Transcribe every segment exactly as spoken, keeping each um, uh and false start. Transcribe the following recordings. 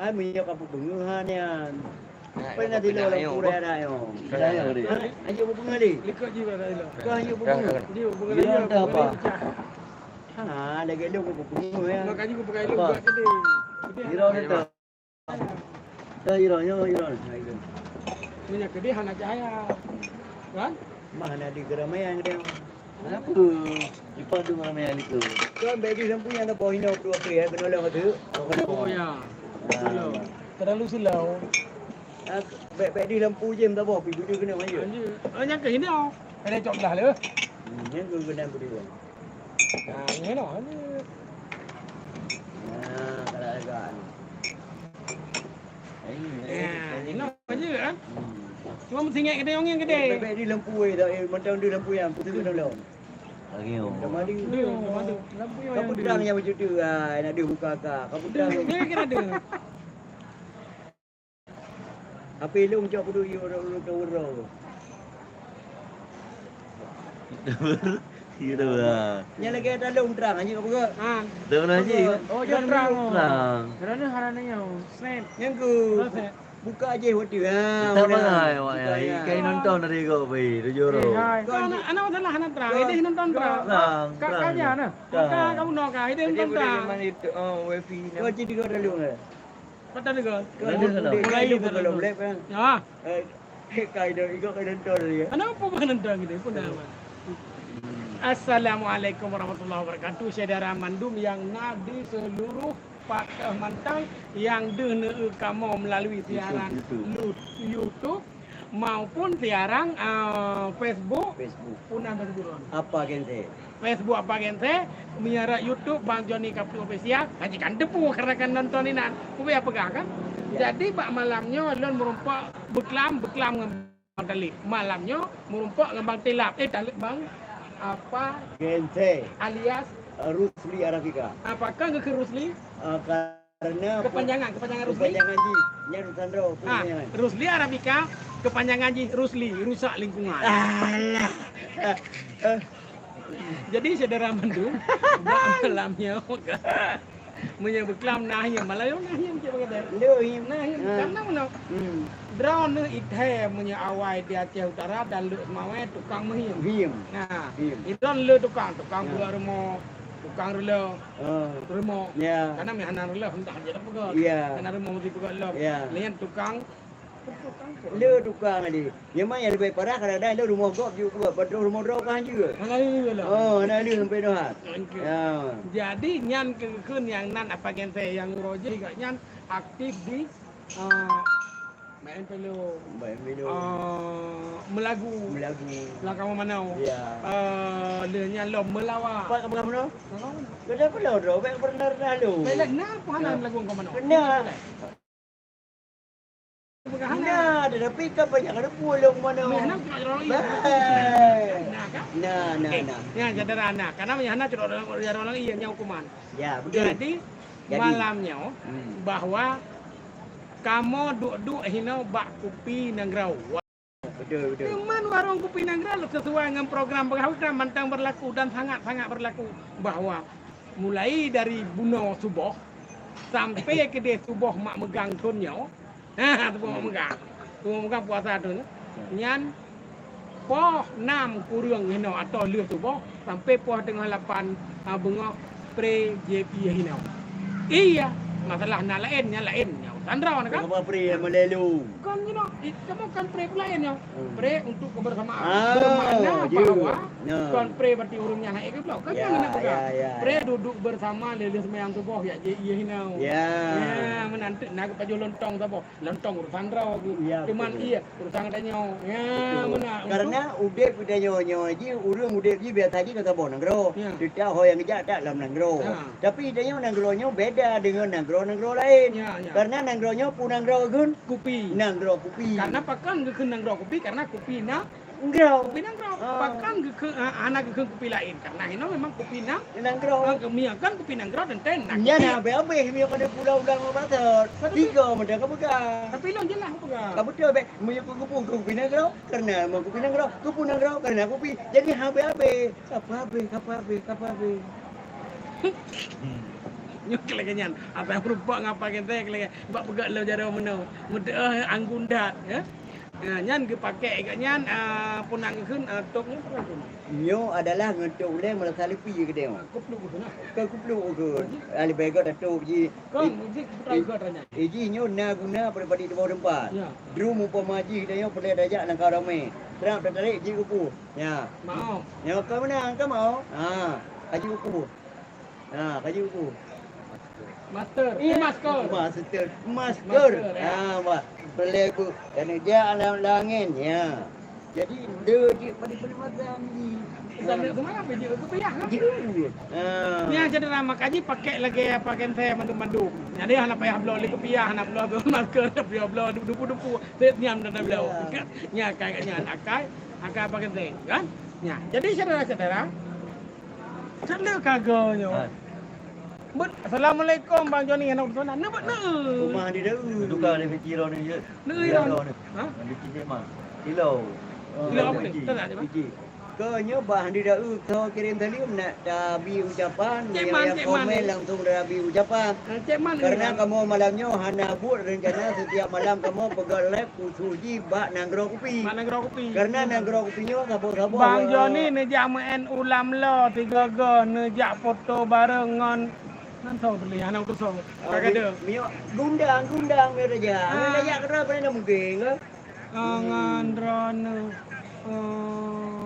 Ai, meunyoe ka peubeungoh ha nyan. Pai na tilo lam pura dak nyoe. Ha, ayo peubeungoh lé. Likot jih pada ilo. Kau ayo peubeungoh. Dia peubeungoh. Ha, lagèe lôn peubeungoh ya. Makanya aku pakai lôn buat tadi. Iro ni tu. Dah iro, iro, iro. Meunyoe keudeh hana cahya. Kan? Mah na di keramaian dia. Kenapa? Ipadu ramai itu. Kan bagi lampu yang ada bawah ini waktu waktu ya kena orang tu. Oh ya. Terlalu silau. Baik-baik di lampu je minta bawah pergi guna kena maju. Oh nyang ke ini oh. Ada cok belah le. Hmm, yang ke kena berdua. Nah, ini lah. Nah, kalau agak ni. Nah, ini aja kan. Cuma mesti ingat kita yang gede. Bebek di lampu eh, tak eh, macam di lampu yang putus tu dalam. Lagi oh. Dah mandi. Dah mandi. Lampu yang Kamu terang yang macam tu. Ah, nak dia buka ka. Kamu terang. Dia kena ada. Tapi lôn cok kudu yue ureueng tawur. Iya dah. Nyan lagèe ata lôn trang aja apa ke? Ha. Dah pernah ji. Oh, jangan terang. Terang. Kerana hana nyoe. Snap. Nyang ku. Buka aja waktu. Ha. Tak bangai awak ya. Ikai nonton dari kau bai tujuh orang. Kau anak anak masalah anak terang. Ini nonton terang. Terang. Kak kaya nah. Kak kamu nak kah? Ini nonton terang. Oh, wifi. Kau jadi kau dalam. Kata dia kan? Kau ada salah. Kau ada salah. Ya. Eh, kai dah, ikut kai nonton dia. Kenapa bukan nonton gitu? Pun dah. Assalamualaikum warahmatullahi wabarakatuh. Syedara mandum yang na di seluruh pakah mantang yang deuh neu kamoe melalui siaran YouTube, YouTube. Lu-, YouTube maupun siaran, ah, Facebook. Facebook. Punah Facebook. Apa Gense? Facebook apa Gense? Meunyoe rot YouTube Bang Joni Kaplu Official, haji kan teupeu karena kan nonton inan. Kubi apa gah kan? Ya. Jadi bak malam nyoe lôn meurumpok beuklam, beuklam ngon Bang Talib. Malam nyoe meurumpok ngon Bang Tilap. Eh, Talib Bang apa? Gense. Alias? Eh, Rusli Arafika. Apakah geukheun Rusli? Eh, ka- Karena kepanjangan, kepanjangan Rusli. Kepanjangan jih, nyan urusan droe, Ah, kepanjangan. Rusli Arabika, kepanjangan jih Rusli, rusak lingkungan. Alah. Jadi syedara mandum, bak malam nyoe, meunyoe beuklam nah hieng, malam nyoe nah hieng cit bak gata. Lheuh hieng. Nah hieng, Ah. Karena meunoe. Hmm. Droeneuh ithèe meunyoe awai di Aceh Utara dan Lhokseumawe tukang meuhieng. Hieng. Nah, Hieng. Idon le tukang, tukang Ya. buat rumoh, tukang reuloh. Oh. Rumoh. Ya. Karena meuhana reuloh entah je dah peugah. Ya. Karena rumoh mesti peugah lom. Ya. Lain tukang. Le tukang tadi. Nyang mana yang lebih parah kadang-kadang le rumoh gob juga buat, padahal rumoh droe kan juga. Hana le lah. Oh, hana le sampai doh. Okey. Ya. Jadi nyan keu-, keu nyang nan apa gente yang roje gak nyan aktif di, ah, main pelo. Main pelo. Ah, melagu. Melagu. Lah kamu mana? Ya. Ah, le nyan lom melawa. Pak kamu kamu no? Kamu mana? Kada pula droe, baik pernah dah lu. Baiklah, kenapa hana Ya. melagu kamu mana? Kena. Bukan hana. Nah, tetapi kan banyak ada pulang mana. Meh, hana cuma orang iya. Baik. Nah, kan? Nah, nah, Okey. nah. Ya, jadi anak. Karena meh hana cuma orang, orang iya nya hukuman. Ya, betul. Jadi, Jadi. malamnya Hmm. bahwa kamu duduk-duduk hino bak kupi nanggroe. Betul, betul. Teuma warong kupi nanggroe sesuai dengan program pengawasan mantang berlaku dan sangat-sangat berlaku bahwa mulai dari bunoe suboh sampai keudeh suboh mak meugang thon nyoe. Ha, suboh mak meugang. Suboh mak meugang puasa thon nyoe. Nyan poh nam kureueng hino atau lheuh suboh sampai poh teungoh lapan, ha, beungoh pre J P hino. Iya, masalah na laén, nya laén, nya urusan droe kan. Apa pre yang melelu? Kon you know, i-, kamu kan pre pun laén nyoe. Hmm. Pre untuk kebersamaan. Ah, Bermakna ya. bahwa Ya. kon pre berarti ureueng nyang hai ke bloe. Kan Ya, jangan nak pegang. ya, ya, Pre ya. duduk bersama lé lheuh seumayang suboh ya, je iya hino. Ya. Ya, meunan teuk na geupajoh lontong saboh. Lontong urusan droe. Ya, Teuma betul. iya, urusan geutanyoe. Ya, Betul. meunan. Untuk Karena udép geutanyoe nyoe ji, ureueng udép ji biasa ji ka saboh nanggroe. Ya. Teutab ho nyang geujak that lam nanggroe. Ya. Tapi tanyoe nanggroe nyoe beda deungon nanggroe-nanggroe laén. Ya, ya. Karena nanggroe nyoe peue nanggroe geukheun? Kupi. Nanggroe kupi. Karena pakon geukheun nanggroe kupi? Karena kupi na Nanggroe. Kupi nanggroe. Ah. Pakon geukheun, ah, hana geukheun kupi laén? Karena hino memang kupi na Nanggroe. Ah, keu mie kan kupi nanggroe teuntèe na Nyan kupi. habéh-habéh mie pada pulau ulang Babat. Tapi Tiga meudah ka peugah. Tapi lôn jeulaih peugah. Ka beutôi bèk, meunyoe keu geupeu kupi nanggroe, karena memang kupi nanggroe, geupeu nanggroe karena kupi. Jadi habéh-habéh. Kapa habéh, kapa habéh, kapa habéh. Hmm. Nyoe keu lagèe nyan, asai meurumpok ngon Apa Genteng keu lagèe bak peugah lom jaroe meunoe. Meudeuh anggun that, ya. Ha, nyan geupakék geuh nyan, ah, peue nan geukheun, ah, top nyoe peue nan? Nyoe adalah ngon top ulèe meurasa leupie keudéh. Kupluk geukheun, ah. Ka kupluk geukheun. Jadi? Ah, leubeh gèt top jih. Kon, I-, jih kupluk i-, geukheun nyan. I jih nyoe na guna pada-pada di boh teumpat. Ya. Drum umpama jih keudéh nyoe peureulèe tajak lam kau ramè. Trap tatarek jih kupu. Ya. Mau. Nyoe ka meunang, ka mau. Ha, ka jih kupu. Ha, ka jih buku. Master. Eh, masker. Master. Masker. Masker, ya. Ha, wah. Peureulèe bu-, keuneuk jak lam, lam angèn, ya. Jadi, deuh jih pada peuleumasan jih. Sampai semangat pih jeuet keupiah, kan? Jeuet. Ha. Nyan jadi lama kaji pakék lagèe Apa Genteng mandum-mandum. Jadi, hana payah bloe lé keupiah, hana bloe masker, hana payah bloe dupu-dupu. Setiap nyan dah bloe. Ya. Nyan, kan, nyan, akai, akai Apa Genteng, kan? Nyan. Jadi, syedara-syedara, Cok le kago nyoe. Ha. Beuet, "Assalamualaikum, Bang Joni," hana urusan. Neubeuet neu. Rumah di Daud. Tukang di Fiji Road ni je. Neu Fiji Road. Ha? Di Fiji mah. Kilo. Kilo apa ni? Fiji. Tak ada, Bang. Fiji. Keu nyoe bah di Daud, keu kirém saleuem nak tabi ucapan, Cik Man, Cik Man komen ni. Langsung tabi ucapan. Ha, Cik Man ni. Karena kamoe malam nyoe hana buet rencana, setiap malam kamoe peugah live. Khusus jih bak nanggroe kupi. Bak nanggroe kupi. Karena nanggroe kupi nyoe saboh-saboh, Bang eh, Joni neujak meu'en u Lamlo tiga go, neujak foto bareng ngon, nan soe teuh lé, hana meutusoe. Ah, ka deuh. Mi-, miok gundang, gundang miok raja. Ah. Miok raja keudroe paléng dah mungken, ke? Ah, ngon droeneuh, eh,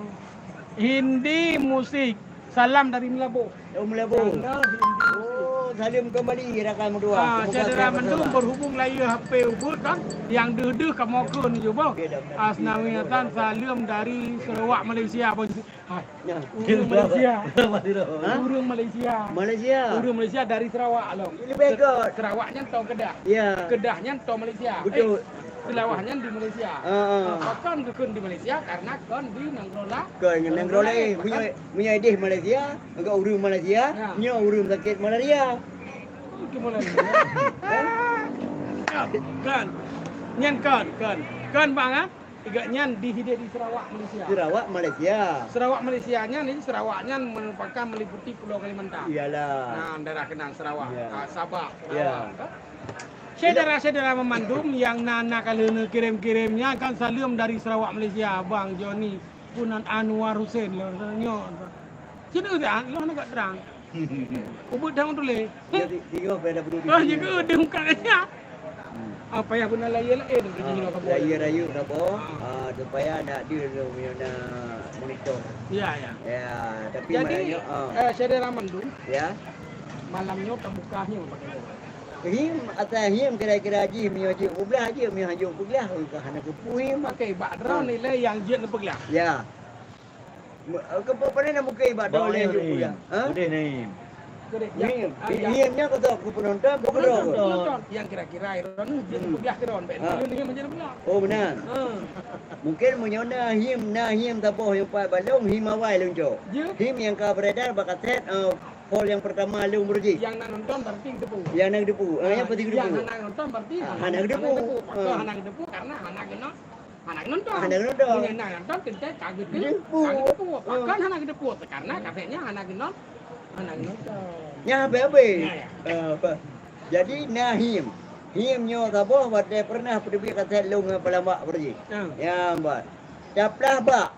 Hindi Musik. Salam dari Meulaboh. Oh, Meulaboh. Channel Hindi. Oh, saleuem kembali rakan meutuah. Ah, syedara mandum, berhubung laju H P ubit kan, nyang deuh-deuh kamoe kheun ju boh. Okey, dah, dah. Asnawi Hasan, saleuem dari Sarawak, Malaysia, Bang. Hai. Ya. Ureueng Malaysia. Hah? Ureueng Malaysia. Malaysia. Ureueng Malaysia dari Sarawak lom. Lebih good. Sarawak nyan toe Kedah. Ya. Kedah nyan toe Malaysia. Betul. Eh, Sarawak nyan di Malaysia. Ah, ah. Ah, pakon geukheun di Malaysia? Karena kon di nanggroe la-, kon nanggroe laén. Meunyoe, meunyoe idéh Malaysia, Agak ureueng Malaysia, ya, nyoe ureueng sakét malaria. Ureueng malaria. Kan? Kan, kan. Nyan kan, kan. Kan, Bang, ah? Tiga nyan di hideh di Sarawak, Malaysia. Sarawak, Malaysia. Sarawak, Malaysia nyan, jadi Sarawak nyan merupakan meliputi Pulau Kalimantan. Iyalah. Nah, daerah keunong Sarawak. Iya. Ah, Sabah, iya, Sarawak, kan? Syedara-syedara meumandum nyang na, na ka lheueh neukirém-kirém nyan kan saleuem dari Sarawak, Malaysia, Bang Joni, Punan Anwar Hussein, lo, lo, nyoe. Sinoe dah, lo nak terang. Ubit dah tuléh. Ya, ti-, tiga payah dah berdua. Oh, ya ke, dia buka kat siap. Hmm. Ah, payah guna layar lain, ah, layar rayu ke apa? Ah. Ah, supaya nak dia tu punya nak monitor. Ya, ya. Ya, tapi jadi, malam nyoe, ah, eh, syedara mandum, ya, malam nyoe ka buka nyoe pakai nyoe. Him, atas him kira-kira jih, mio jih, ublah jih, mio hanjung peuglah, ka hana keupui him. Okey, bak droe, ah, nilai nyang jeuet neupeuglah. Ya. Me-, eh, keu peue, peue na mungken bak droe lé juk peugah? Ha? Udeh Naim. Udeh, ya. Naim. Ah, ya. Naim nyan kata keu penonton, bukan penonton, droe. Penonton. Yang kira-kira droeneuh jeuet, hmm, peugah keu droe. Ha. Naim jeuet peugah. Oh, beuna. Ha. Mungkin meunyoe na him, na him saboh nyang pat bak lôn, him awai lôn cok. Ya. Him nyang ka beredar bak kaset, eh, Paul nyang pertama lôn beureuji. Nyang na nonton berarti geuteupeue. Nyang na geuteupeue. Ah, nyang pasti geuteupeue. Nyang hana nonton berarti hana geuteupeue. Hana geuteupeue. Ah. Pakon hana geuteupeue? Karena hana geunonton. Hana geunonton. Hana geunonton. Meunyoe na nonton teuntèe ka geuteupeue. Geuteupeue. Ka geuteupeue. Ah. Pakon hana geuteupeue? Karena kasetnya hana geunon-, hana geunonton. Nyan habéh-habéh. Ya, ya. Ah, apa? Jadi na him. Him nyoe saboh watèe pernah peuteubiet kaset lôn ngon Palambak beureuji. Ah. Nyan ban. Taplah bak.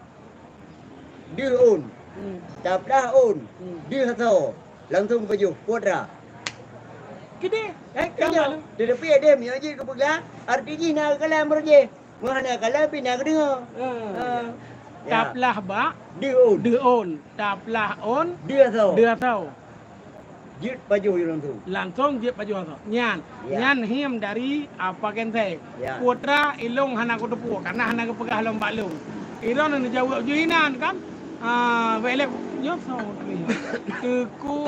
Deuh ôn. Hmm. Taplah ôn. Hmm. Deuh asoe. Langsung pajoh. Putra. Keudeh. Eh, keudeh. Tetapi ada mio jih keupeugah, arti jih na kalam beureuji. Meuhana kalam pih na geudeungoe. Hmm. Ha. Ya. Taplah bak. Deuh ôn. Deuh ôn. Taplah ôn. Deuh asoe. Deuh asoe. Jeuet pajoh ilôn tu. Langsung jeuet pajoh ilôn tu. Nyan, ya, nyan him dari Apa Genteng. Ya. Putra ilôn hana kuteupue, karena hana geupeugah lom bak lôn. Ilôn neujaweueb ju inan kan. Ah, bèk lé nyoe soe teuh. Teuku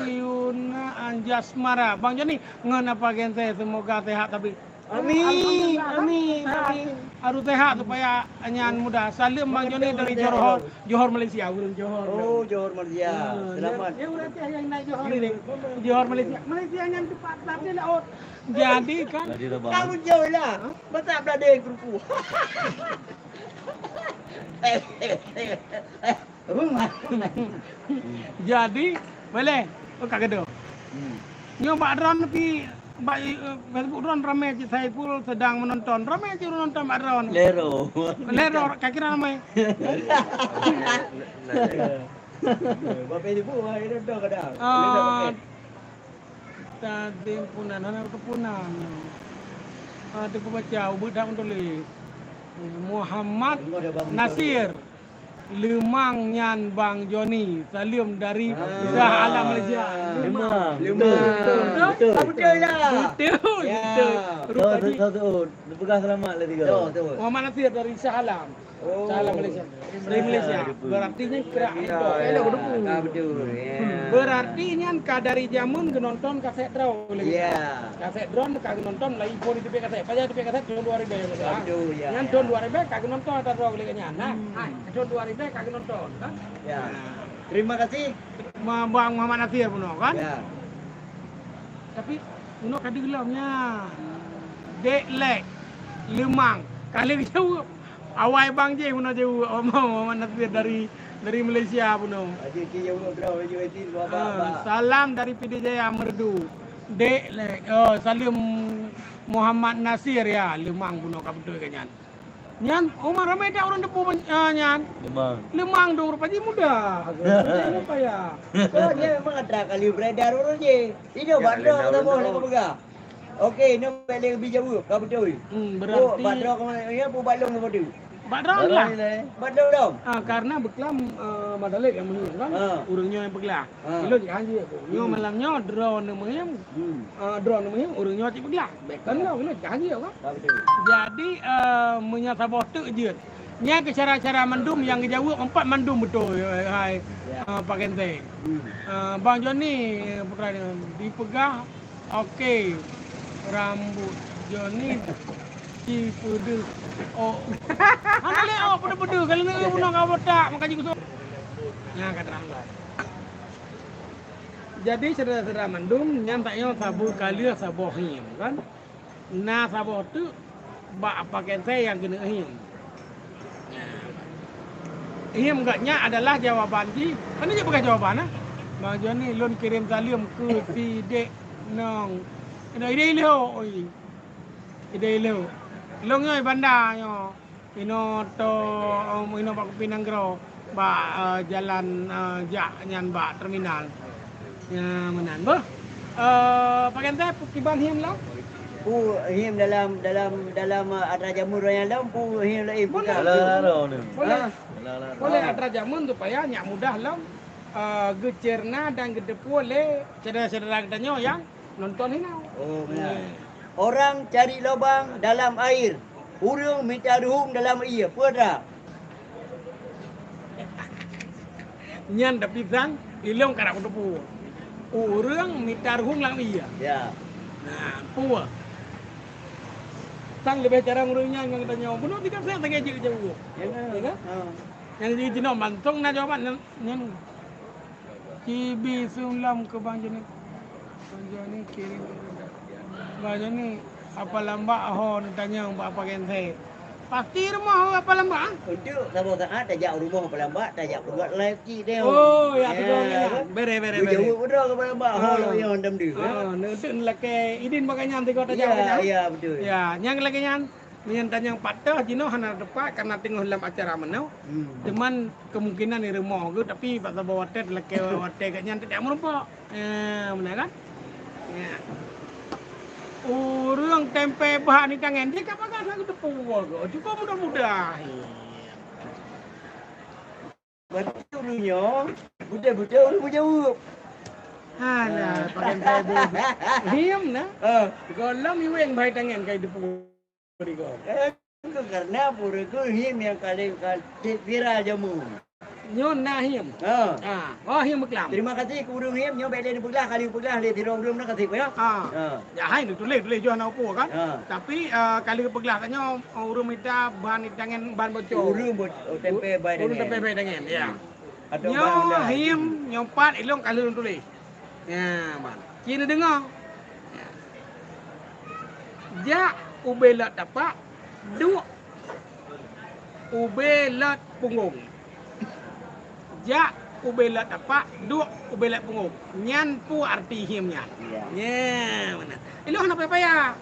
Yuna Anjasmara. Bang Joni, ngon Apa Genteng, semoga sehat tapi Amin, amin, amin. Harus sehat supaya nyan mudah. Saleuem Bang Joni dari Johor, Johor Malaysia, ureueng Johor. Oh, Johor Malaysia. Ah, selamat. Dia, dia ureueng yang naik Johor ini. Johor Malaysia. Malaysia nyan teumpat pelatih laut. Jadi kan? Jadi rebah. Kamu jauh lah. Hah? Masa pelatih kerupu. Eh, eh, eh, eh. Jadi, boleh. Oh, Kak Gedo. Hmm. Nyoe bak droen pih, bak, eh, Facebook droen ramé cit Saiful sedang menonton. Ramé cit ureueng nonton bak droen. Lero. Lero, ka kira ramé. Bak Facebook, ah, lero kadang. Ah, lero, okey. Tadi punan, hana teupunan. Ah, teupeubaca, ubit that meutuléh. Muhammad Nasir. Leumang nyan Bang Joni, saleuem dari Shah Alam Malaysia. Leumang. Leumang. Betul? Betul. Ah, betul lah. Betul, betul. Betul, betul, betul. Peugah selamat lah tiga. Betul, betul. Muhammad Nasir dari Shah Alam. Oh. Shah Alam Malaysia. Dari Malaysia. Berarti nyan kerak itu. Ah, betul. Ya. Berarti nyan ka dari jameun geunonton kaset droe lagi. Ya. Kaset droen ka geunonton, lagi phon teubiet kaset. Pajan teubiet kaset tahun dua ribu ya, Pak? Betul, ya. Nyan tahun dua ribu ka geunonton ata droe lagi nyan, nah. Hmm. Tahun dua ribu ka geunonton, kan? Ya. Nah. Terima kasih. Ma-, Bang Muhammad Nasir bunoe, kan? Ya. Tapi bunoe ka deuh lom nyan. Dek Lek Leumang. Ka lheueh jaweueb. Awai Bang jih bunoe jaweueb. Muhammad Nasir dari, dari Malaysia bunoe. Aje ki jaweueb droe, jaweueb ti, ba, ba, ba. Ah, salam dari Pidie Jaya Merdu. Dek Lek, oh, saleuem Muhammad Nasir ya, Leumang bunoe ka beutôi ka nyan. Nyan, Umar ramé that ureueng teupeu, ah, nyan. Leumang. Leumang dong rupa jih muda. Muda nyan payah. Oh, dia memang ada kali beredar ureueng je. Ini bak droe kata boh nak peugah. Okey, ini bak lé bi jaweueb, ka beutôi. Hmm, berarti bak droe kemana? Ya, pu bak lôn kemana? Bak droe lah. Bak droe dong. Ah, karena beuklam, eh, madalek yang mulia kan? Ah. Ureueng nyoe yang peuglah. Ha. Ilôn cit ka han jiyue. Nyoe malam nyoe droeneuh meuhem. Hmm. Ah, droeneuh meuhem, ureueng nyoe cit peuglah. Kan lôn, ilôn cit ka han jiyue kan? Ha, betul. Jadi, eh, meunyoe saboh teuk jeuet. Nyan keuh cara-cara mandum nyang geujaweueb empat mandum beutôi, eh, hai, eh, Pak Kenteng. Hmm. Eh, Bang Joni, eh, putra nyoe, dipeugah, okey, rambut Joni ci peudeuh. Oh. Hana lé, oh, peudeuh-peudeuh, kalau nak bunoe ka botak, maka jikusok. Nyan ka terang. Jadi, syedara-syedara mandum, nyan tanyoe saboh ka lheueh saboh hiem, kan? Na saboh teuk bak Pak Kenteng nyang keuneuk hiem. Hiem gobnyan adalah jawaban jih. Hana jeuet peugah jawaban, ah. Bang Joni, lôn kirém saleuem keu sidek nong. Idéh-idéh lhok, oi. Idéh lhok. Lôn nyoe banda nyoe. Inoe to, em, inoe bak Kupi Nanggroe, bak, eh, jalan, eh, jak nyan bak terminal. Ya, meunan beuh. Eh, Pak Kenteng, peue kiban hiem lom? Peue hiem dalam, dalam, dalam, eh, atra jameun ureueng nyan lom, peue hiem laén? Boleh. Boleh. Boleh atra jameun supaya nyak mudah lom, eh, geucerna dan geuteupeue lé syedara-syedara geutanyoe nyang nonton hinoe. Oh, meunan. Orang cari lubang dalam air, ureueng mita ruhueng dalam ié. Peue atra? Nyan tapi sang ilôn karap kuteupeu. Ureueng mita ruhueng lam ié. Ya. Nah, peue? Sang leubeh jarang ureueng nyan nyang tanyoe. Bunoe tingkat saya tengah jeuet jaweueb. Ya kan? Ya kan? Ha. Nyang jinoe mantong na jawaban nyan, nyan. Cibi seulom keu Bang Joni. Bang Joni kirim. Bang Joni, apa lambak ho neutanyong bak Pak Kenteng? Pasti rumoh ho apa lambak, ah? Untuk saboh saat tajak u rumoh apa lambak, tajak peubuet live cit deh. Oh, ya, betul, ya. Bere, bere, bere. Jaweueb beudôh keu apa lambak ho lom nyoe dam deuh. Ah, untuk lakèe idin bak nyan tiga tajak. Ya, ya, betul. Ya, nyang lagèe nyan. Meunyan tanyong pat teuh jinoe hana teumpat karena teungoh lam acara meunoe. Hmm. Cuman kemungkinan di rumoh geuh, tapi bak saboh watèe, lakèe watèe geuh nyan teujak meurumpok. Eh, meunan kan? Ya. Ureueng tempe bah ni tangen, di ka pakai lagu tepuk geuh. Cukup mudah-mudah. Berarti ureueng nyoe beutôi-beutôi ureueng meujaweueb. Alah, pakai tempe bah. Hiem na? Ah. Gohlom iweng bah tangen kai tepuk. Eh, karena pura keuh hiem nyang ka lheueh ka cit viral jameun. Nyoe na hiem. Ha. Ha. Oh, hiem beuklam. Terima kasih keu ureueng hiem, nyoe bèk lé neupeuglah, ka lheueh peuglah lé sidroe ureueng na kasih, ya. Ha. Ha. Ya, hai, tuléh, tuléh jih na upu kan. Ha. Tapi, eh, ka lheueh peuglah tanyoe, eh, ureueng mita ban tangen ban bocor. Ureueng bo-, oh, tempe bai tangen. Ureueng tempe bai tangen, ya. Hmm. Nyoe hiem, nyoe pat ilôn ka lheueh tuléh. Nyan, man. Ci neudeungoe. Jak ubé lot tapak, duek ubé lot punggong. Jak ubé lét tapak, duek ubé lét punggong. Nyan peue arti hiém nyan. Ya. Nyan meunan. Ilôn hana payah-payah.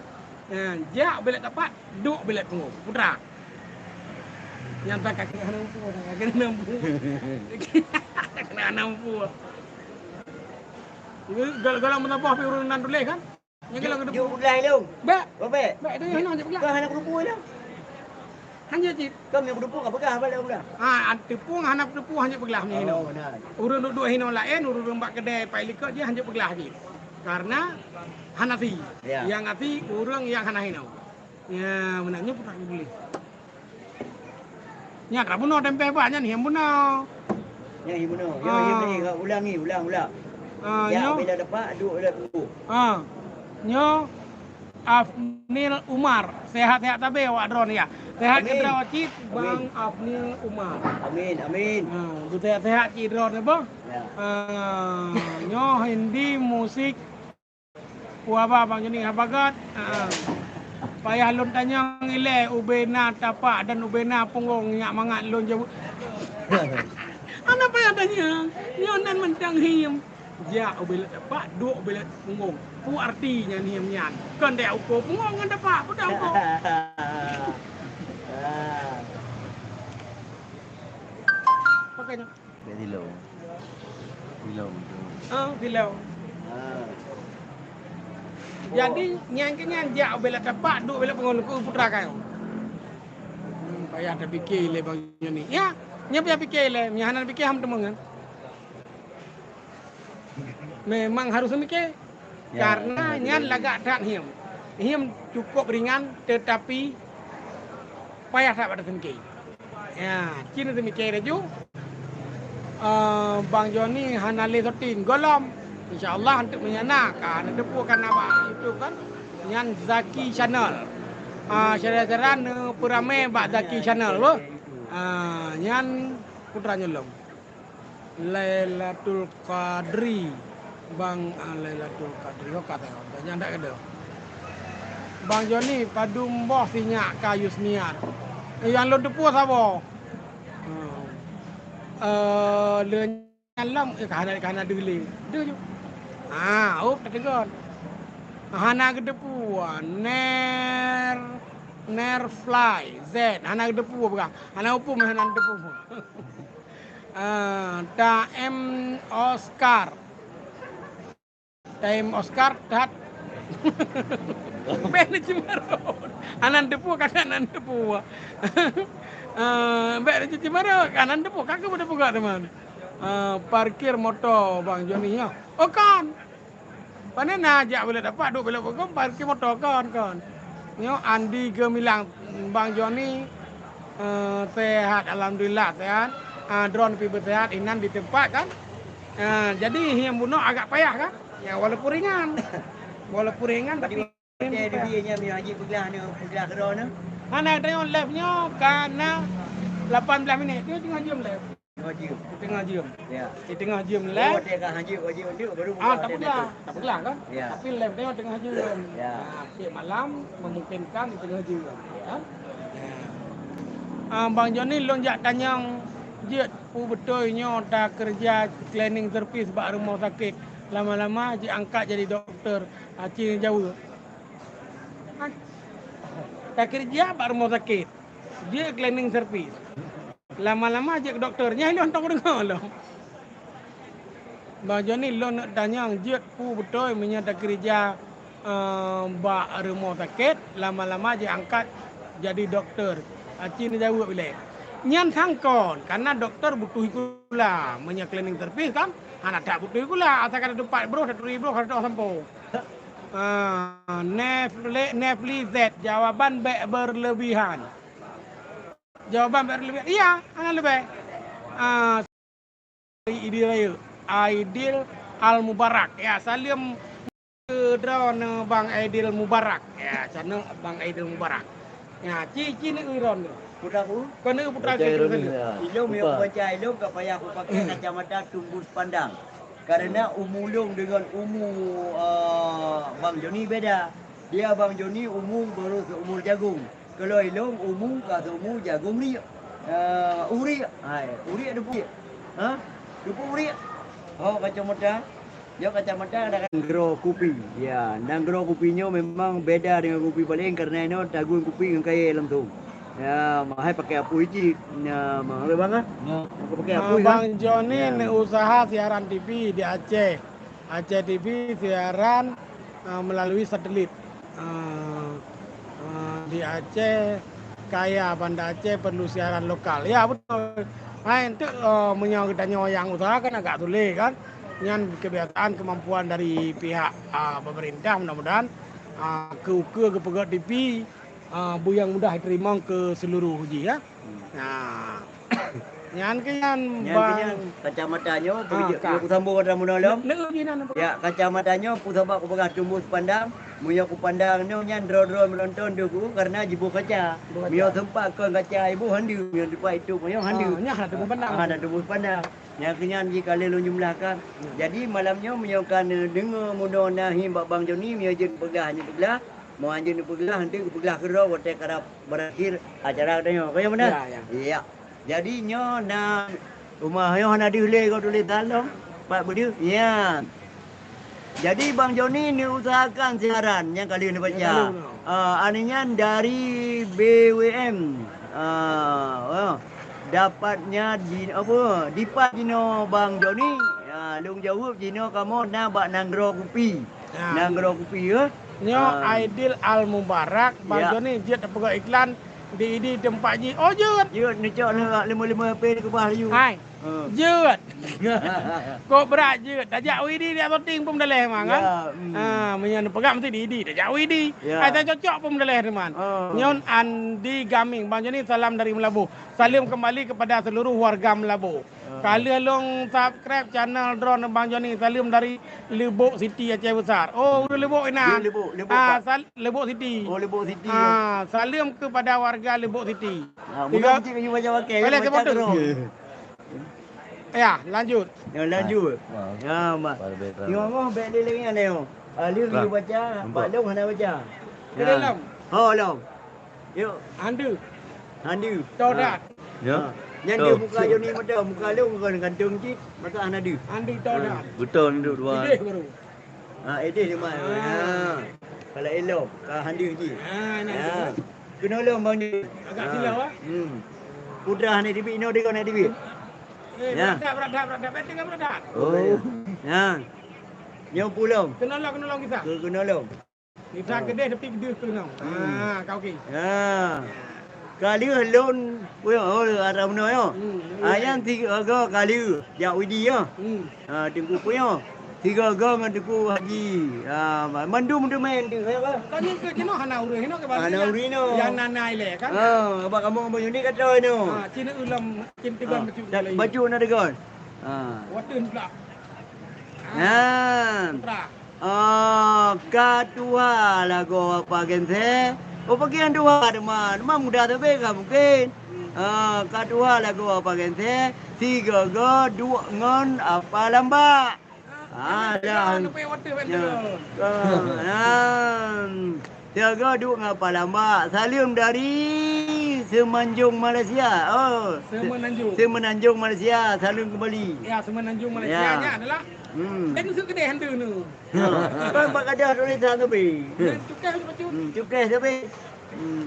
Nyan, jak ubé lét tapak, duek ubé lét punggong. Putra. Nyan tak kena nampu, tak kena nampu. Kena nampu. Gol-, golom meusaboh pi ureueng nan tuléh kan? Nyan kalau Ju-, kena ju peugah ilôn. Bak. Robek. Bak, itu hana jeuet peugah. Kau hana kuteupue ilôn. Hana jeuet. Kau nyang kuteupue ka peugah, apa dah peugah? Ha, teupue hana kuteupue hana jeuet peugah, nyan hinoe. Oh, nah. Ureueng duek-duek hinoe laén, ureueng bak keudè pai likot jih hana jeuet peugah jih. Karena hana si. Ya. Nyang asi ureueng nyang hana hinoe. Ya, meunan nyoe pun tak boleh. Nyan ka bunoe tempeh bah nyan hiém bunoe. Nyan hiém bunoe. Yo, ah. Hiém ni, ulang ni, ulang, ulang. Ah, ya, nyoe. Bila dapat, duek bila tunggu. Ah. Nyoe Afnil Umar. Sehat-sehat tabe awak droeneuh ya. Sehat keudroe cit Bang Afnil Umar. Amin, amin. Ah, sehat-sehat cit droeneuh boh. Ya. Ah, nyoe Hindi musik Peue haba Bang Joni, haba gét. Ha. Payah lôn tanyong ilée, ubé na tapak dan ubé na punggong, nyak mangat lôn jaweueb. Hana payah tanyong. Nyoe nan mantong hiém. Jak ubé lét tapak, duek ubé lét punggong. Peue arti nyan hiém nyan? Kon deuh uko punggong ngon tapak, peue deuh uko? Pakai nyoe. Bèk tilông. Tilông tu. Ah, tilông. Ah. Jadi, nyan keuh nyan jak ubé lét tapak, duek ubé lét punggong, keu putra kayong. Hmm, payah tapike lé Bang Joni. Ya, nyan payah pike lé. Nyan hana pike ham teumong kan? Memang harus mikir. Ya, karena nyan lagak that hiém. Hiém cukup ringan, tetapi payah that bak taseumike. Ya, cit taseumike laju. Eh, Bang Joni hana lé syuting. Gohlom. Insya Allah, untuk meunyo na, ka na teupeu kan na bak YouTube kan. Nyan Zaki Channel. Ah, syedara-syedara neupeuramé bak Zaki Channel, boh. Ah, nyan putra nyoe lom. Lailatul Qadri. Bang, ah, Lailatul Qadri. Oh, ka teuh. Banyak dak keuh. Bang Joni, padum boh sinyak ka Yusniat. Eh, nyang lôn teupeu saboh. Hmm. Eh, le nyan lom, eh, ka hana, ka hana deuh lé. Deuh ju. Ah, oh, ka teugon. Hana geuteupeu. Ner, Nerfly Z. Hana geuteupeu peugah. Hana upum, hana teupeu. Ah, Taem Oscar. Taem Oscar that. Bèk neuceumarot. Anan teupeu, kakak nan teupeu. Ah, bèk neuceumarot, anan teupeu, kakak pada peugah teman. Ah, parkir moto Bang Joni nyoe. Oh, kon. Pane na jak ubé lét tapak, duek ubé lét punggong, parkir moto kon, kon. Nyoe Andi Gemilang, Bang Joni, eh, sehat, alhamdulillah sehat. Ah, droen pih beusehat, inan di teumpat kan. Ah, jadi hiém bunoe agak payah kan? Ya, walaupun ringan. Walaupun ringan tapi Oke, di dia nya, meuhaji peuglah ni, peuglah keudroe ni. Hana, tengok live nyoe ka na lapan belas minit. Dia tengah jam live. Tengah jam. Tengah jam. Ya. Di tengah jam live. Oh, dia ka haji, haji untuk baru buka. Ah, tak peuglah. Tak peuglah kan? Ya. Tapi live tengok tengah jam. Ya. Ah, tiap malam memungkinkan di tengah jam. Ya. Ah, Bang Joni, lôn jak tanyong jeuet, peue beutôi nyoe takeureuja cleaning service bak rumoh sakét, lama-lama jiangkat jadi doktor. Aci jaweueb. Takeureuja bak rumoh sakét, jeuet cleaning service. Lama-lama jeuet keu dokto, nyan lôn hana kudeungoe lom. Bang Joni, lôn neuk tanyong jeuet peue beutôi meunyoe takeureuja, eh, bak rumoh sakét, lama-lama jiangkat jadi dokto. Aci neujaweueb ilée. Nyan sang kon, karena dokto butuh sikula. Meunyoe cleaning service kan, hana that butuh sikula. Asai ka teumpat broh, taturi broh, ka teutoh sampoe. Ah, Nefli, Nefli Z, jawaban bèk berlebihan. Jawaban bèk berlebihan. Iya, hana leubeh. Ah, Aidil Raya. Aidil Al Mubarak. Ya, saleuem keu droeneuh Bang Aidil Mubarak. Ya, keunoe Bang Aidil Mubarak. Ya, ci, ci neuk droeneuh. Putra ku? Keuneuk putra ku. Ilông, ya. Ilông, ya, putra. Baca ilông, tak payah aku pakai kacamata tembus pandang. Karena umu lôn deungon umu, eh, Bang Joni beda. Dia Bang Joni umu baru seumur jagung. Kalau ilông umu ka seumu jagung riek. Eh, uriek. Hai, uriek ada uriek. Ha? Keupeue bri? Oh, kacamata. Nyoe kacamata ada nanggroe kupi. Ya, nanggroe kupi nyoe memang beda dengan kupi paleng karena inoe tagun kupi ngon kayèe langsung. Ya, mahai pakai apui cit. Ya, mahai bang ah. Ya. Pakai Ah, apui kan? Bang Joni Ya. nak usaha siaran T V di Aceh. Aceh T V siaran, ah, melalui satelit. Ah, ah, di Aceh kaya, Banda Aceh perlu siaran lokal. Ya, betul. Hai, enteuk, eh, meunyoe geutanyoe nyang usaha kan agak sulet kan. Nyan kebiasaan kemampuan dari pihak, ah, pemerintah, mudah-mudahan, ah, keu ukeue geupeugöt T V, ah, beu nyang mudah jiteurimong keu seuluruh jih, ya. Hmm. Nah, nyan keuh nyan, Nyan keuh Bang. nyan, kacamata nyoe, Ah, peujeuet ka. nyoe kusambung kata bunoe lom. Ne-, ne-, jih nan apa? Ya, kacamata nyoe peue sabab kupeugah teumbus pandang. Meunyoe kupandang nyoe nyan droe-droe meunonton deuh ku karena jiboh kaca. Boh kaca. Meunyoe sempat kon kaca iboh handeung, meunyoe teumpat itu meunyoe handeung. Ah, nyan hana teumbus pandang. Ah, hana teumbus pandang. Nyan keuh nyan jih ka lheueh lôn jeumeulah kan. Hmm. Jadi malam nyoe meunyoe ka neudeungoe munoe na hi bak Bang Joni, meunyoe jeuet peugah nyoe peugah, meunyoe jeuet peugah, nanti peugah keudroe watèe karab berakhir acara tanyoe. Ka nyan meunan? Ya, ya. Iya. Jadi nyoe na rumoh nyoe hana deuh lé, kau tuléh dalam pat beudeuh. Ya. Jadi Bang Joni neuusahakan siaran nyang ka lheueh neubaca. Nyang ka lheueh. Ah, anu nyan dari B W M. Ah, oh. Dapatnya di apa? Dipat jinoe Bang Joni. Ya, lôn jaweueb jinoe kamoe na bak nanggroe kupi. Ya. Nanggroe kupi, ya. Nyoe Ah. Aidil Al Mubarak, Bang Ya. Joni jeuet peugah iklan di idi teumpat jih. Oh, jeuet. Jeuet, neucok lima-lima P keubah laju. Hai. Ha. Jeuet. Kok brat jeuet. Tajak U I D di Asoting pun daleh memang kan? Ya, hmm. Ha, meunyoe neupeugah mesti di idi, tajak U I D. Ya. Ai, tajak cocok pun daleh teman. Ha. Nyoe Andi Gaming, Bang Joni, salam dari Meulaboh. Salam kembali kepada seluruh warga Meulaboh. Ha. Ka lheueh lôn subscribe channel droeneuh Bang Joni. Salam dari Lubuk City, Aceh Besar. Oh, ureueng Lubuk inan. Lubuk, Lubuk, Ah, Pak. sal-, Lubuk City. Oh, Lubuk City, Ah, ya. Salam kepada warga Lubuk City. Ha, Tiga. mudah cit kayue baca pakai, Boleh baca sebut tu. terus. Ya, lanjut. Ya, lanjut. Ha. Ya, mak. Pada background. Tengok, oh, baik dia lagi ada, oh. Ah, dia Terang. dia baca, Nampak. Pak Long hana baca. Ke Ya. dalam. Oh, Long. Yuk. Handu. Handu. Toh Ha. dah. Ya. Ha. Nyan Toh. dia muka Joni mata, muka Long bukan gantung cit, mata hana deuh. Handu toh Ha. dah. Betul ni dua. Ideh baru. Ha, ideh lima. Ha. Ha. Kalau elok, ka handu ji. Ha, nah, Ha. tu. Kena lom bang ni. Agak Ha. silau, ah. Hmm. Putra ni dibi, ino dia nak dibi. Eh, Ya. berat dah, berat dah, berat dah. Betul kan berat dah? Oh. Ya. Nyoe pulom. Kena lom, kena lom kisah. Ke, kena lom. Kita Ha. kedeh tapi pedih tu nang. Hmm. Ha, kau okey. Ha. Ka lheueh lôn, oh, arah meunoe nyoe. Hmm, Ah, iya. nyan tiga go ka lheueh jak Widi nyoe. Hmm. Ha, Teungku Puyoe. Tiga go ngon Teungku Haji. Ha, ma-, mandum tu main tu, ya ke? Kan ni ke kena hana urus, hina ke balik Hana ya? urus, no. Yang nana ile kan? Ha, abang kamu, abang Yuni kata, no. Ha, cina ulam, cina tegon Ha, baju tak, lagi. baju nak tegon. Ha. Waten pula. Ha. Ha. Putra. Ah, ka tuha lagoe Apa Gensé. Oh, peugieng tuha teuma. Teuma muda sabe ka mungken. Ah, ka tuha lagoe Apa Gensé. Sigoe-goe duek ngon Apa Lambak. Ah, Apa dah. Lambak? Apa yang water Ya. betul? Ah, ah. Sigoe-goe duek ngon Apa Lambak. Saleuem dari Semenanjung Malaysia. Oh, Se-, Semenanjung. Semenanjung Malaysia. Saleuem kembali. Ya, Semenanjung Malaysia Ya. nya adalah Hmm. Dan su kedai hantu tu. Ha. Kan bak gadah tulisan tu, Bi. Dan cukai tu bacut. Hmm, cukai tu, Bi. Hmm.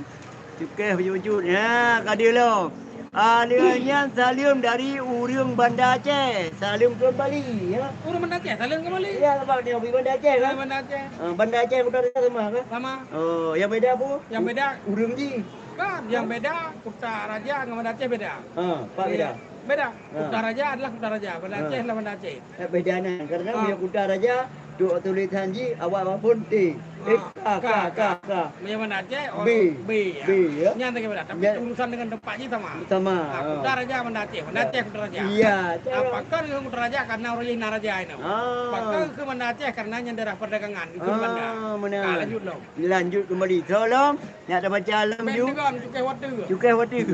Cukai bacut-bacut. Ya, ka dia lo. Ah, dia nyan saleuem dari ureueng Banda Aceh. Saleuem kembali, ya. Ureueng Banda Aceh, saleuem kembali. Ya, sebab dia pergi Banda Aceh, kan? Banda Aceh. Ah, Banda Aceh Kota Raja sama, kan? Sama. Oh, yang beda apa? Yang beda. Ureueng ji. Kan, yang beda Kota Raja dengan Banda Aceh beda. Ha, apa beda? Beda. Ha. Kota Raja adalah Kota Raja, Banda Ha. Aceh adalah Banda Aceh. Eh, beda nah, karena Ah. bila Kota Raja, tu tulisan ji awak pun T. Eh, Ah, K, K, K, K, K. K. Yang Banda Aceh, oh, B. B, ya. B, ya. Nyan tak beda, tapi Ya. urusan dengan tempat ji sama. Sama, Ah, ah. Kota Raja Banda Aceh, Banda Ya. Aceh Kota Raja. Iya, cara Apakah dengan Kota Raja karena orang lain raja itu? Ah. Apakah ke Banda Aceh karena nyan daerah perdagangan, itu Ah, Banda. benar. Ah, lanjut dong. Lanjut kembali. Tolong, nak dah baca alam Ben ju. Tegon, cukai water. Cukai water.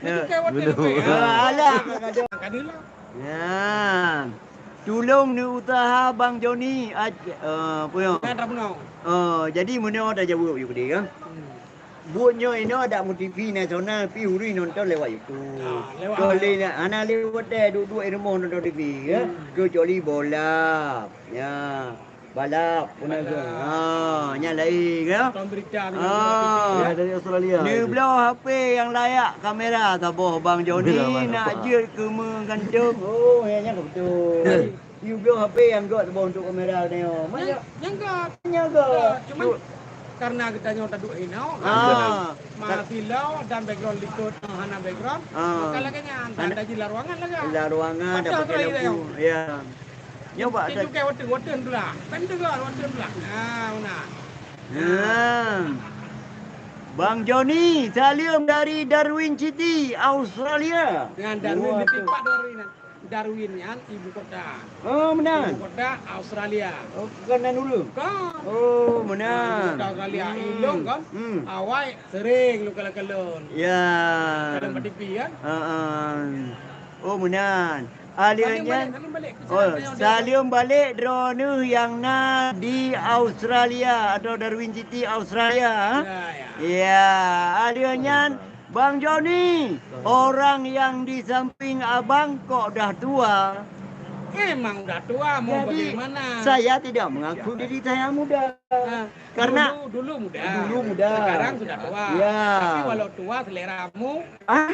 Ya. Cukai water, Belum. cukai. Ah, alah, Kak Dil. Kak Dil lah. Ya. Tulông neuusaha Bang Joni, aj-, eh, apa ya? Kan Rabunau. Oh, jadi meunoe dah jaweueb yue keudeh, kan? Hmm. Buet nyoe inoe adak mu T V nasional pih ureueng nonton lewat YouTube. Ah, lewat. Keu lé na-, hana lé watèe duek-duek i rumoh nonton T V, ya. Hmm. Keucuali bola. Ya. Balap, pun ada. Balap. Ha, nyan laén, ya. Nonton berita, ah, ya, dari Australia. Neubloe H P nyang layak kamera saboh Bang Joni, nak jeuet keu meugantung. Oh, ya, nyan betul. Yue bloe H P nyang göt saboh untuk kamera nyoe. Nyang, nyang göt. Nyang göt. Göt. Cuma karena geutanyoe taduek inoe, ah, kan, ma-, masih low dan background likot, eh, hana background. Ah. Maka lagèe nyan, hana, dan jih lam ruangan lagèe. Lam ruangan, dah pakai lampu. Ya. Nyoe bak, cukai watèe-watèe pula. Kan teugah watèe pula. Ha, meunan. Ha. Bang Joni, saleuem dari Darwin City, Australia. Nyan Darwin, di tempat Darwin nyan. Darwin nyan ibu kota. Oh, meunan. Ibu kota Australia. Oh, bukan nan dulu? Bukan. Oh, meunan. Ibu kota Australia. Hmm. Ilong kan? Hmm. Awai sering lu kalon-kalon. Ya. Kalon bak T V kan? Heeh. Oh, meunan. Saleuem nyan, saleuem balek, saleuem balek. Oh, saleuem balek droeneuh nyang na di Australia atau Darwin City, Australia. Ya, ya. Ya, saleuem nyan, Bang Joni, orang yang di samping abang kok dah tua? Emang udah tua, mau bagaimana? Jadi, saya tidak mengaku diri saya muda. Ah. Karena dulu, dulu muda. Dulu muda. Sekarang sudah tua. Ya. Tapi walau tua, seleramu. Ah.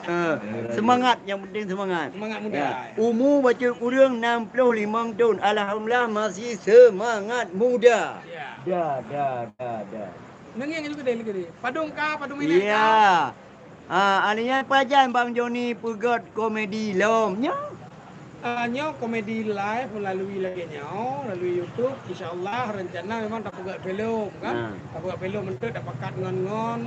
Eh, semangat, yang penting semangat. Semangat muda. Ya. Umu bacut kureueng enam puluh limong thon. Alhamdulillah, masih semangat muda. Ya. Da, da, da, da. Nengeng juga deh, lagi deh. Padum ka, padum milet ka. Ya. Ah, alèh nyan pajan Bang Joni peugöt komedi lom nyoe? Ah, nyoe komedi live melalui lagèe nyoe, melalui YouTube. Insya Allah rencana memang tapeugöt filem kan. Nah. Tapeugöt filem untuk tapakat ngon-ngon,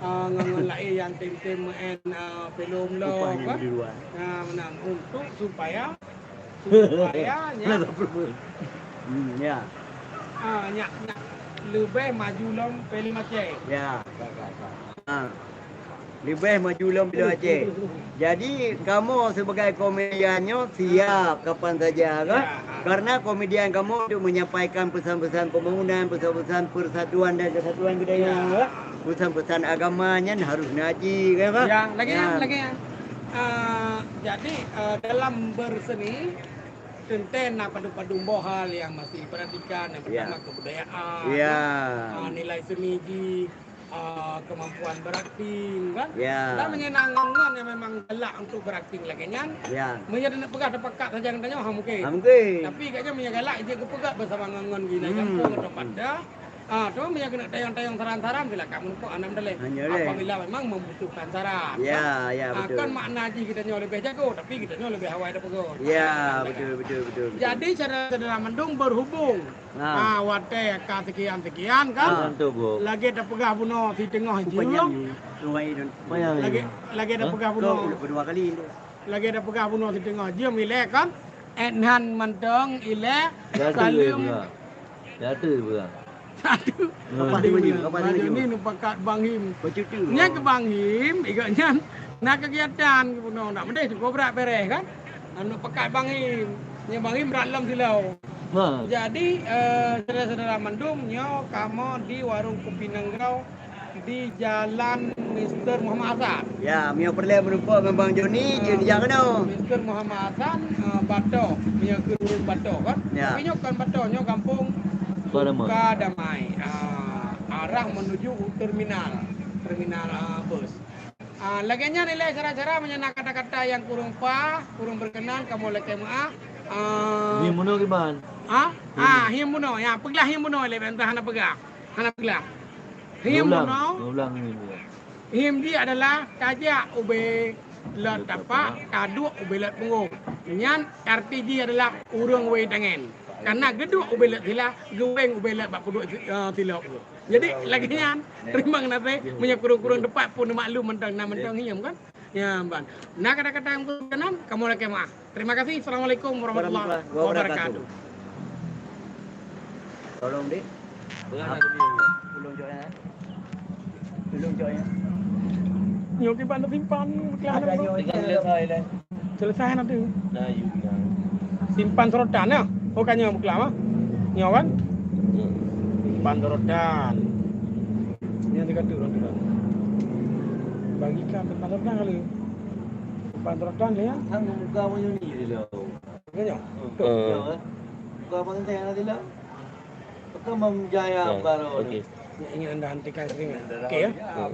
ah, ngon-ngon laén nyang tem-tem meu'en, ah, filem lom kan. Nah, meunan untuk supaya Supaya nyak, hmm, ya. Ah, nyak, nyak leubeh maju lom filem Aceh. Ya, ka, ka, ka. Ha. Leubeh maju lom filem Aceh. Jadi, kamoe sebagai komedian nyoe siap kapan saja, kan? Ya, ha. Karena komedian kamoe untuk menyampaikan pesan-pesan pembangunan, pesan-pesan persatuan dan kesatuan budaya, ya, kan? Pesan-pesan agama nyan harus na cit, kan, Bang? Ya, lagèe nyan, lagèe nyan. Ah, jadi, ah, dalam berseni, teuntèe na padum-padum boh hal nyang mesti diperhatikan. Yang pertama, kebudayaan, ah, nilai seni jih, ah, kemampuan berakting, kan? Ya. Dan meunyoe na ngon-ngon nyang memang galak untuk berakting lagèe nyan, ya, meunyoe tapeugah tapakat saja ngon tanyoe, ha, mungkin. Ha, mungkin. Tapi agaknya meunyoe galak, jeuet geupeugah bersama ngon-ngon geuh, hmm, gampông atau pada, Ah, cuma meunyoe keuneuk tayong-tayong saran-saran, silakan meureumpok, hana masalah. Hanya leh. Apabila memang membutuhkan saran, ya, kan? Ya, ah, betul. Kan makna jih geutanyoe leubeh jago, tapi geutanyoe leubeh awai tapeugah. Ya, betul, betul, betul, betul. Jadi, syedara-syedara mandum berhubung, ah, watèe ka sekian-sekian, kan? Ah. Lagèe tapeugah bunoe siteungoh jeuem. Lagèe, lagèe tapeugah bunoe. Kau udah kedua kali tu. Lagèe tapeugah bunoe siteungoh jeuem ilèe, kan? Ethan mantong ilèe. Saleuem. Satu pula. Satu. Hmm. Lepas tu maju, lepas tu maju. Jadi neupakat Bang Him. Bacut tu. Nyan keu Bang Him, iga nyan na kegiatan keu bunoe, nak meudeh cukup brat beres kan? Neupakat Bang Him. Nyan Bang Him brat lom silau. Ha. Jadi, eh, syedara-syedara mandum, nyoe kamoe di Warung Kopi Nanggroe di Jalan Mister Muhammad Hasan. Ya, meunyoe peureulèe meurumpok ngon Bang Joni, jeuet jak keunoe. Mister Muhammad Hasan, eh, Bato, meunyoe keu ureueng Bato kan. Ya. Tapi nyoe kon Bato, nyoe gampông Sukadamai. Sukadamai. Ah, arah menuju terminal, terminal, ah, bus. Ah, lagèe nyan ilèe cara-cara meunyoe na kata-kata nyang kurang pas, kurang berkenan, kamoe lakèe meu'ah. Ah, hieng bunoe kiban? Ah, hieng bunoe. Ya, peuglah hieng bunoe ilèe, bèk hana peugah. Hana peuglah. Hieng bunoe. Ulang, ulang hieng bunoe. Hieng jih adalah tajak ubé lôt tapak, taduek ubé lôt punggong. Nyan arti jih adalah ureueng wéng tangen. Karena geuduek ubé lôt sila, geuwéng ubé lôt bak peuduek si-, eh, silop tu. Jadi, lagèe nyan, terima kasih. Meunyoe kurang-kurang tepat pun maklum mantong, na mantong hieng kan? Ya, ban. Na kata-kata nyang kurang berkenan, kamoe lakèe meu'ah. Terima kasih. Assalamualaikum warahmatullahi wabarakatuh. Tolong, Dik. Tolong jok, ya. Tolong jok, ya. Nyoe kiban simpan, ada nyoe. Selesai nanti. Simpan sorotan, ya. Oh, kan nyoe bukla mah. Nyoe kan? Simpan sorotan. Nyan teuka tu ureueng tu. Bagi ka peuet ratan kali. Peuet ratan ya. Kan muka meunyoe ni dia lo. Kan nyoe? Eh, Ya. Muka bang teh ada dia lo. Bukan Mam Jaya ah, baru. Okey. Ingin anda hentikan sering. Okey ya. Eh.